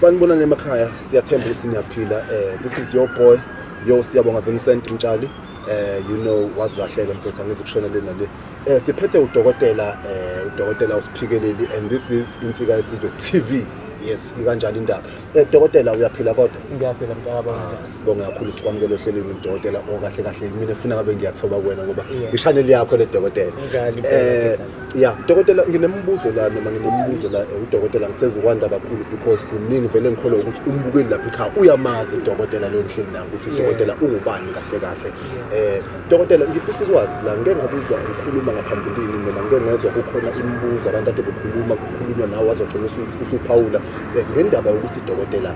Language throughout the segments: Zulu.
Sanibonani emakhaya, siyathemba ukuthi niyaphila. This is your boy, yo Siyabonga Vincent Mtshali. You know wazi kahle ke mfethu, angizukushona le nale. Siphethe udokotela, udokotela uSiphikeleli, and this is Insika Yesizwe TV. Yes, ikanjalo indaba. Dokotela, uyaphila kodwa? Ngiyaphila, mntakababa. Ah, sibonge kakhulu, sikwamukele ohlelweni, mdokotela. Okahle kahle mina ngifuna ngabe ngiyathoba kuwena ngoba i-channel yakho le, dokotela. Njalo impela. Ya dokotela, nginembuzo la noma nginembuzo la, udokotela ngisezukwanda kakhulu because kuningi vele ngikholwa ukuthi umbukeli lapha ekhaya uyamazi udokotela lo ngihleli naye ukuthi udokotela ungubani kahle kahle. Dokotela, ngifisa ukwazi la, ngike ngakuzwa ukhuluma ngaphambilini noma ngike ngezwa kukhona imibuzo abantu ade bekhuluma, kukhulunywa nawe wazogcina usuphawula ngendaba yokuthi dokotela,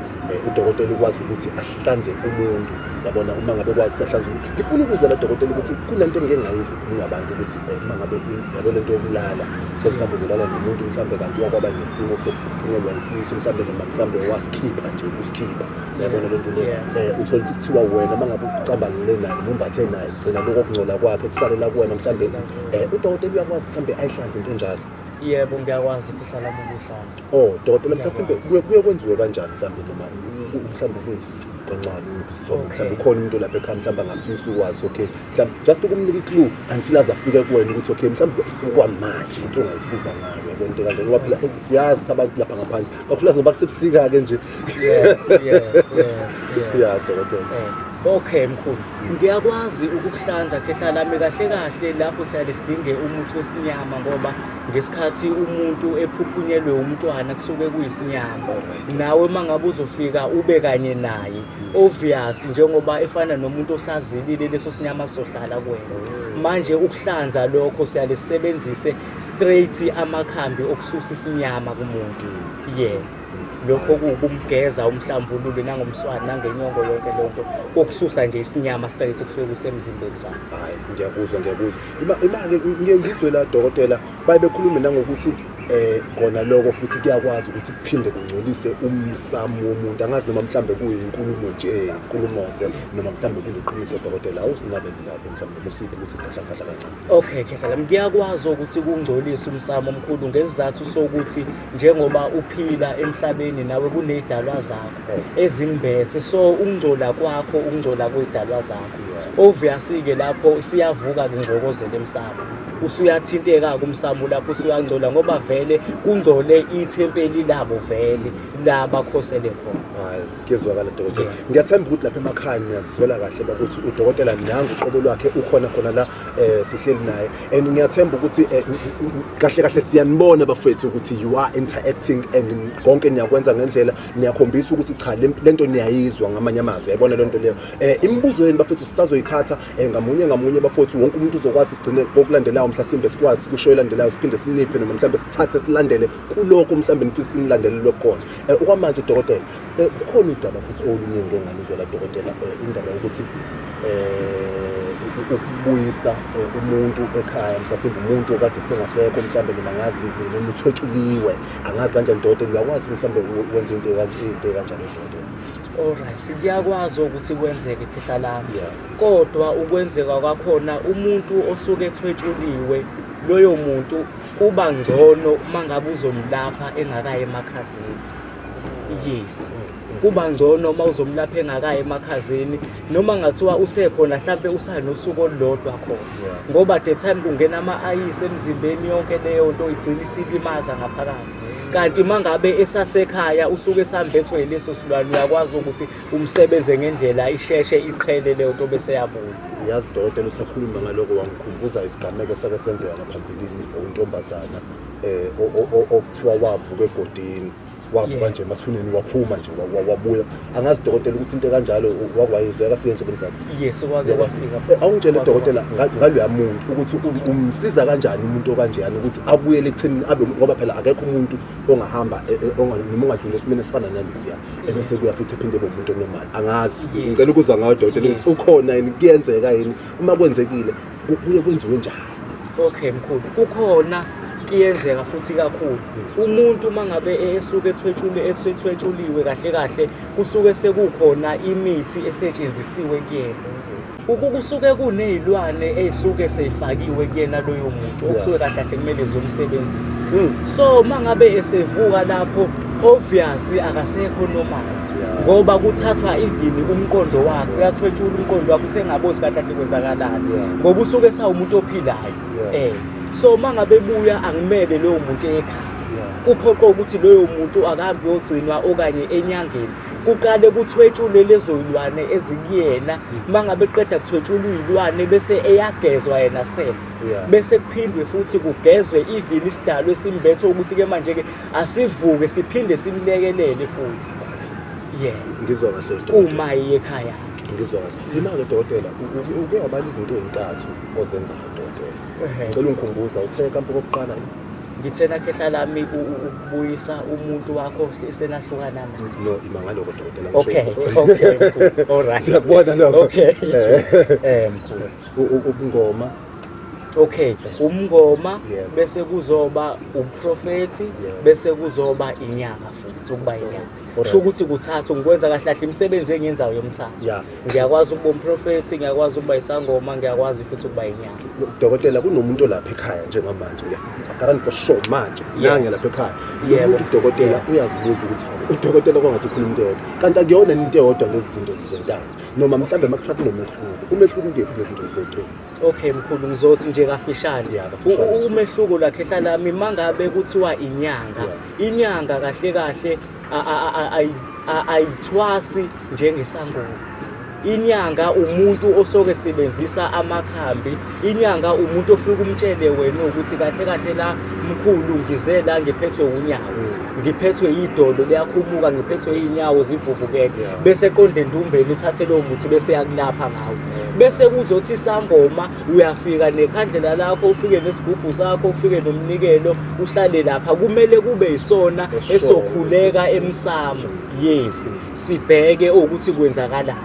udokotela ukwazi ukuthi ahlanze umuntu, yabona, uma ngabe kwazi ahlanze umuntu. Ngifuna ukuzwa la, dokotela, ukuthi kunento engike ngayizwa ikhulunywa abantu ukuthi uma ngabe yabo lento yokulala, so mhlawumbe uzolala nomuntu, mhlawumbe kanti wakwaba nesimo sokuphunyelwa isisu mhlawumbe, noma mhlawumbe wasikhipha nje ukusikhipha, yabona lento le. Uthole ukuthi kuthiwa wena uma ngabe ucambalele naye noma umbathe naye, gcina lokho okungcola kwakhe kusalela kuwena. Mhlawumbe udokotela uyakwazi mhlawumbe ayihlanze into enjalo? Yebo, ngiyakwazi, iphihla lami, ukuhlanza. Oh dokotela, mhlawumbe kuye kwenziwe kanjani mhlawumbe, noma mhlawumbe kwenziwe kancane isithombe? Mhlawumbe ukhona umuntu lapha ekhaya mhlawumbe angafisa ukwazi, okay, mhlawumbe just ukumnika i-clue until aze afike kuwena ukuthi okay, mhlawumbe okwamanje into ongayisiza ngayo, yabona, into kanjalo, ngoba phela siyazi abantu lapha ngaphandle kakhulu ngoba kusebusika-ke nje. Ya dokotela. Okay mkhulu, ngiyakwazi ukukuhlanza, khehla lami. Kahle kahle lapho siyale sidinge umuthi wesinyama, ngoba ngesikhathi umuntu ephuphunyelwe umntwana kusuke kuyisinyama. Nawe uma ngabe uzofika ube kanye naye, obvious njengoba efana nomuntu osazilile, leso sinyama sizohlala kuwena. Manje ukuhlanza lokho siyale sisebenzise straight amakhambi okususa isinyama kumuntu. Yebo, lokho kuwukumgeza, umhlambulule nangomswani nangenyongo, yonke leyo nto kokususa nje isinyama straight kusuke kusemzimbeni sakho. Hayi, ngiyakuzwa, ngiyakuzwa. Ima-ke ngiye ngizwe la, dokotela, baye bekhulume nangokuthi kona lokho futhi kuyakwazi ukuthi kuphinde kungcolise umsamo womuntu. Angazi noma mhlambe kuyinkulumo nje, inkulumo-ze, noma mhlambe kuliqiniso, dokotela. Awusingabe lapho mhlambe kusiphi ukuthi kahle kahle kancane. Okay khehla lami, kuyakwazi ukuthi kungcolise umsamo omkhulu, ngesizathu sokuthi njengoba uphila emhlabeni nawe kuney'dalwa zakho ezimbethe, so ukungcola kwakho ukungcola kwey'dalwa zakho. Obviously-ke lapho siyavuka kungcokozela emsamo, usuyathinteka-ke umsamo lapho, usuyangcola ngoba vele kungcole ithempeli labo vele la bakhosele khona. Hayi, kuyezwakala, dokotela. Ngiyathemba ukuthi lapha emakhaya niyazizwela kahle bakuthi udokotela nangu uqobo lwakhe ukhona khona la, sihleli naye, and ngiyathemba ukuthi kahle kahle siyanibona bafethu ukuthi you are interacting and konke niyakwenza ngendlela, niyakhombisa ukuthi cha, lento niyayizwa, ngamanye amazwi yayibona lento leyo. Imibuzo yenu bafethu sisazoyithatha ngamunye ngamunye bafethu, wonke umuntu uzokwazi sigcine kokulandelayo, mhlasimbe sikwazi kusho elandelayo siphinde siniphe noma mhlawumbe sithathe silandele kulokho mhlawumbe nifise sinilandelelwe khona. Okwamanje dokotela, kukhona udaba futhi olunye ngike ngalizwa la, dokotela, indaba yokuthi ukubuyisa umuntu ekhaya, mhlawumbe umuntu okade sengasekho mhlawumbe, noma ngazi noma uthwetshuliwe, angazi kanjani. Dokotela, uyakwazi mhlawumbe wenze into ekanje, into ekanjalo, dokotela? Alright, kuyakwazi ukuthi kwenzeke, phehla lami. Kodwa ukwenzeka kwakhona, umuntu osuke ethwetshuliwe, loyo muntu kuba ngcono uma ngabe uzomlapha engakayi emakhazeni. Yes, kuba ngcono uma uzomlapha engakayi emakhazeni, noma ngathiwa usekhona hlampe usanosuku olulodwa khona, ngoba the time kungena ama-ayisi emzimbeni, yonke leyo nto igcina isilimaza ngaphakathi. Kanti uma ngabe esasekhaya usuke esambethwe yileso silwane, uyakwazi ukuthi umsebenze ngendlela isheshe iqhele leyo nto bese yabuya. Yazi dokotela, usakhuluma ngaloko wangikhumbuza isigameko esake senzeka ngaphambilini, untombazana okuthiwa wavuka egodini, wavuka nje emathuneni, waphuma nje wabuya. Angazi dokotela ukuthi into kanjalo wakwayizwa, yakafika endlebeni zakho? Yes, wake wafika. Awungitshele Wake dokotela wafika. Ngaloya muntu ukuthi umsiza kanjani umuntu okanjeyani ukuthi abuyele ekutheni abe, ngoba phela akekho umuntu ongahamba noma ungadlula esimeni esifana nalesiya ebese kuya futhi ephinde ebe umuntu o-normal. Angazi. Ngicela ukuzwa ngawe, dokotela, ukuthi ukhona yini, kuyenzeka yini, uma kwenzekile kuye kwenziwe njani? Okay mkhulu, kukhona, kuyenzeka futhi kakhulu. Umuntu uma ngabe esuke ethwetshule, esethwetshuliwe, kahle kahle kusuke sekukhona imithi esetshenzisiwe kuyena. Kusuke kuney'lwane ey'suke sey'fakiwe kuyena loyo muntu, okusuke kahle kahle kumele ziyomsebenzisa. So uma ngabe esevuka lapho Obviously akasekho normal ngoba kuthathwa even umqondo wakhe, uyathwetshula umqondo wakhe uthi engabozi kahle kahle kwenzakalani ngoba usuke esawumuntu ophilayo. So uma ngabe ebuya angimele loyo muntu ekhaya, kuphoqwa ukuthi loyo muntu akahambe uyogcinwa okanye enyangeni, kuqale kuthwetshulwe lezo yilwane ezikuyena. Uma ngabe qeda kuthwetshulwa iy'lwane bese eyagezwa yena self, bese kuphindwe futhi kugezwe even isidalwa esimbethe ukuthi-ke manje-ke asivuke siphinde simlekelele futhi. Yeah. Ngizwa kahle. Uma iye ekhaya. Ngizwa kahle. Ima-ke dokotela, uke wabala izinto ey'ntathu ozenzayo dokotela. Ngicela ungikhumbuza, uthe kampe kokuqala Ngithena khehla lami ukubuyisa umuntu wakho senahlukana naye. No, ima ngaloko dokotela. Okay, okay, mkhulu. All right. Siyakubona lokho. Okay. Mkhulu. Ubungoma. Okay, umngoma bese kuzoba uprofethi, bese kuzoba inyanga futhi, ukuba inyanga. Kusho ukuthi kuthathu ngikwenza kahle kahle imisebenzi engiyenzayo yomthathu. Ngiyakwazi ukuba umprofethi, ngiyakwazi ukuba isangoma, ngiyakwazi futhi ukuba inyanga. Dokotela, kunomuntu olapha ekhaya njengamanje, ngiyagarantee for sure manje nange lapha ekhaya. Lo muntu dokotela uyazibuza ukuthi udokotela kwangathi ukhuluma into eyodwa, kanti akuyona into eyodwa lezi zinto zizontathu, noma mhlawumbe uma kuthiwa kunomehluko, umehluko ukephi lezi zinto zizontathu? Okay mkhulu, ngizothi nje kafishane. Umehluko la khehla lami, mangabe kuthiwa inyanga, inyanga kahle kahle ayithwasi njengesangoma. Inyanga umuntu osoke sebenzisa amakhambi, inyanga umuntu ofika umtshele wena ukuthi kahle kahle la mkhulu ngize la ngiphethwe unyawo, ngiphethwe idolo liyakhumuka, ngiphethwe iy'nyawo zivuvukele, bese qonde endumbeni uthathe lowo muthi bese yakulapha ngawo. Bese kuzothi isangoma uyafika nekhandlela lakho, ufike nesigubhu sakho, ufike nomnikelo, uhlale lapha. Kumele kube yisona esokhuleka emsamo. Yes, sibheke ukuthi kwenzakalani.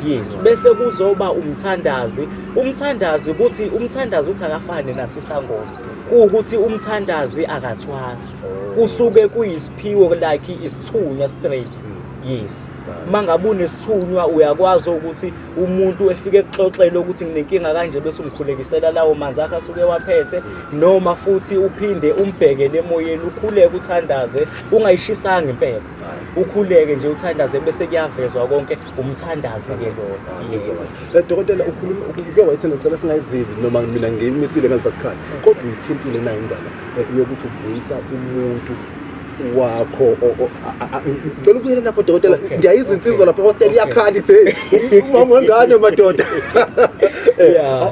Yes, bese kuzoba umthandazi. Umthandazi kuthi umthandazi uthi akafani nasisangoma. Kuwukuthi umthandazi akathwasi. Kusuke kuyisiphiwo like isithunywa straight. Yes. Mangabe unesithunywa uyakwazi ukuthi umuntu efike ekuxoxele ukuthi nginenkinga kanje bese umkhulekisela lawo manzi akhe asuke waphethe, noma futhi uphinde umbhekele emoyeni, ukhuleke uthandaze, ungayishisanga impela. Ukhuleke nje uthandaze bese kuyavezwa konke, umthandazi ke lona. Dokotela, ukhuluma uke wayithanda, ngicela singayizibi noma mina ngiyimisile ngalesa sikhathi, kodwa uyithintile nayo indaba yokuthi ubuyisa umuntu wakho. Ngicela ukubuyela lapho dokotela, ngiyayizwa insizwa lapha hostel iyakhala ithi umama wengane madoda.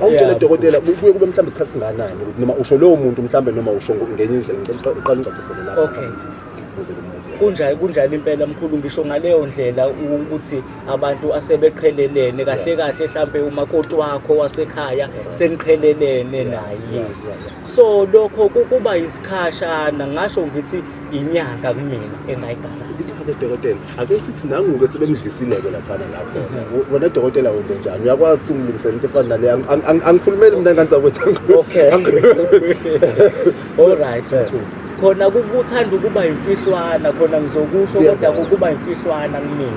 Awutshele dokotela, kuye kube mhlawumbe isikhathi singanani noma usho lowo muntu mhlawumbe, noma usho ngenye indlela, ngicela uqale ungicacisele lapho. Okay. Kunjani, kunjani impela mkhulu, ngisho ngaleyo ndlela ukuthi abantu asebeqhelelene kahle kahle, mhlambe umakoti wakho wasekhaya seniqhelelene naye. Yes. So lokho kuba isikhashana, ngasho ngithi inyanga kumina engayigala. Ngithe dokotela, ake sithi nanguke sebengidlisileke laphana lapho. Wena dokotela wenze njani? Uyakwazi ukungilungisela into efana nale? Angikhulumeli mina ngane zakwethu. Okay. All right mkhulu. Khona kukuthanda ukuba imfihlwana, khona ngizokusho kodwa kukuba imfihlwana kumina.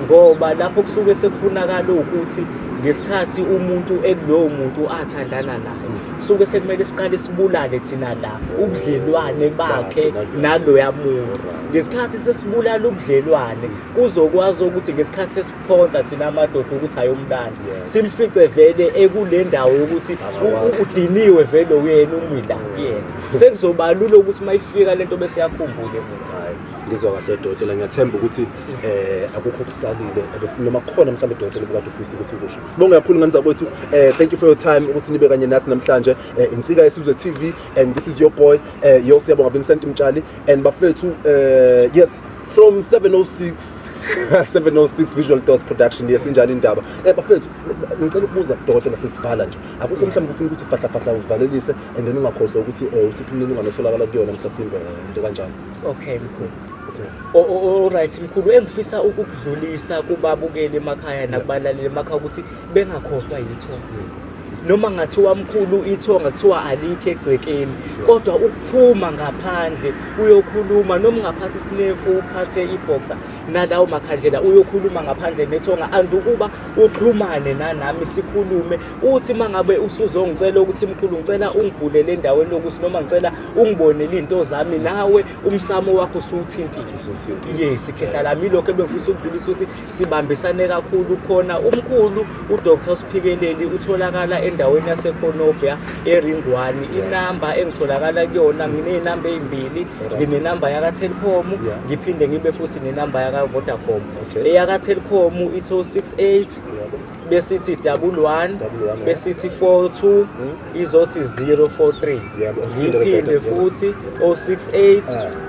Ngoba lapho kusuke sekufunakala ukuthi ngesikhathi umuntu ekulowo muntu athandana naye, kusuke sekumele siqale sibulale thina la ubudlelwane bakhe naloya muntu. Ngesikhathi sesibulala ubudlelwane, kuzokwazi ukuthi ngesikhathi sesiphonsa thina amadoda ukuthi ayomlanda, simfice vele ekule ndawo yokuthi udiniwe vele uyena umila kuyena. Sekuzoba lula ukuthi uma ifika lento bese yakhumbule emuva. Hayi, ngizwa kahle dokotela, ngiyathemba ukuthi akukho okusalile noma kukhona mhlawumbe dokotela obukade ufisa ukuthi ukusho. Sibonge kakhulu ngane zakwethu. Thank you for your time ukuthi nibe kanye nathi namhlanje. Insika Yesizwe TV, and this is your boy yo Siyabonga Vincent Mtshali, and bafethu yes, from 706 706 Visual Thoughts Production. Yes, injalo indaba. Bafethu, ngicela ukubuza dokotela sesivala nje, akukho mhlawumbe ufuna ukuthi fahla fahla uzivalelise, and then ungakhohlwa ukuthi usithi umniningwane otholakala kuyona mhlasimbe into kanjalo. Okay mkhulu. All right mkhulu, engifisa ukukudlulisa kubabukeli emakhaya nakubalaleli emakhaya ukuthi bengakhohlwa yithonga. Noma ngathiwa mkhulu ithonga kuthiwa alikho egcekeni, kodwa ukuphuma ngaphandle uyokhuluma, noma ungaphatha isinefu uphathe ibhoxa, Nalawo makhandlela uyokhuluma ngaphandle nethonga, andukuba uxhumane nanami sikhulume. Uthi uma ngabe usuzongicela ukuthi mkhulu ngicela ungibhulele endaweni yokuthi noma ngicela ungibonele iy'nto zami, nawe umsamo wakho usuwuthintile. Yes, khehla lami, ilokho ebengifisa ukudlulisa ukuthi sibambisane kakhulu khona. Umkhulu uDr Siphikeleli utholakala endaweni yaseKhonobia eRingwani. Inamba engitholakala kuyona, nginey'namba ey'mbili, nginenamba yaka-Telkom, ngiphinde ngibe futhi nenamba yaka-Vodacom. Eyaka-Telkom ithi 068 besithi 11 besithi 42 izothi 043. Ngiphinde futhi 068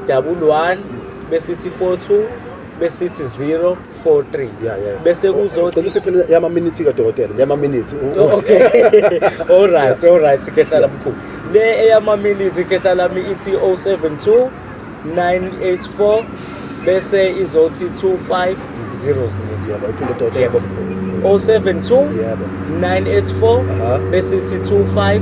11 besithi 42 besithi 043. Bese kuzothi Cela usiphele yamaminithi kadokotela, yamaminithi. Okay, all right, all right, khehla lamkhulu. Le eyamaminithi, khehla lami, ithi 072 984 bese izothi 2500. Yebo, iphinde, dokotela. Yebo, 072 984 bese ithi 25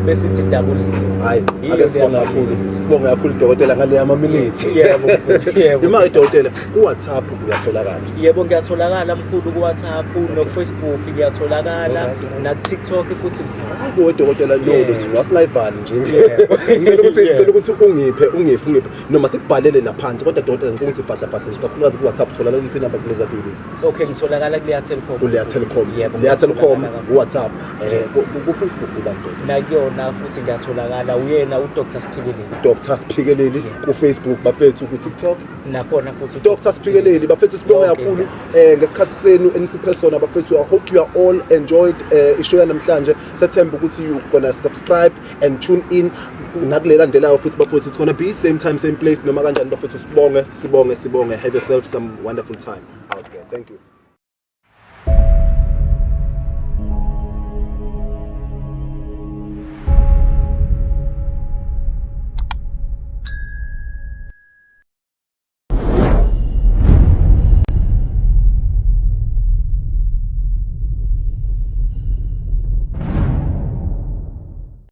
bese ithi 00. Hayi, Yiyo ake sibonge leya. kakhulu, sibonge kakhulu dokotela ngale yamaminithi. Yebo, mkhulu, yebo. Imali, dokotela, ku-WhatsApp uyatholakala? Yebo, ngiyatholakala mkhulu ku-WhatsApp, noku-Facebook ngiyatholakala, naku-TikTok futhi. Hayi bo, dokotela, no, wasingayivali nje. Ngicela ukuthi ngicela ukuthi ungiphe noma sikubhalele laphansi, kodwa dokotela, ngifuna ukuthi bhahla bhahla nje, kakhulukazi ku-WhatsApp utholakala kuyiphi inamba kuleza lezi? Okay, ngitholakala kuleya Telkom. Kuleya Telkom? Yebo. Leya Telkom. Ngiyatholakala. Ku-WhatsApp, ku-Facebook ubani, dokotela? Nakuyona futhi ngiyatholakala, uyena uDr Siphikeleli. Dr Siphikeleli ku-Facebook, bafethu. Ku-TikTok? Nakhona futhi. Dr Siphikeleli, bafethu, sibonge Yonke. kakhulu ngesikhathi senu enisiphe sona, bafethu. I hope you are all enjoyed ishow yanamhlanje. Sethemba ukuthi you gonna subscribe and tune in nakule landelayo futhi, bafethu. It's gonna be same time, same place, noma kanjani, bafethu. Sibonge, sibonge, sibonge. Have yourself some wonderful time out there. Thank you.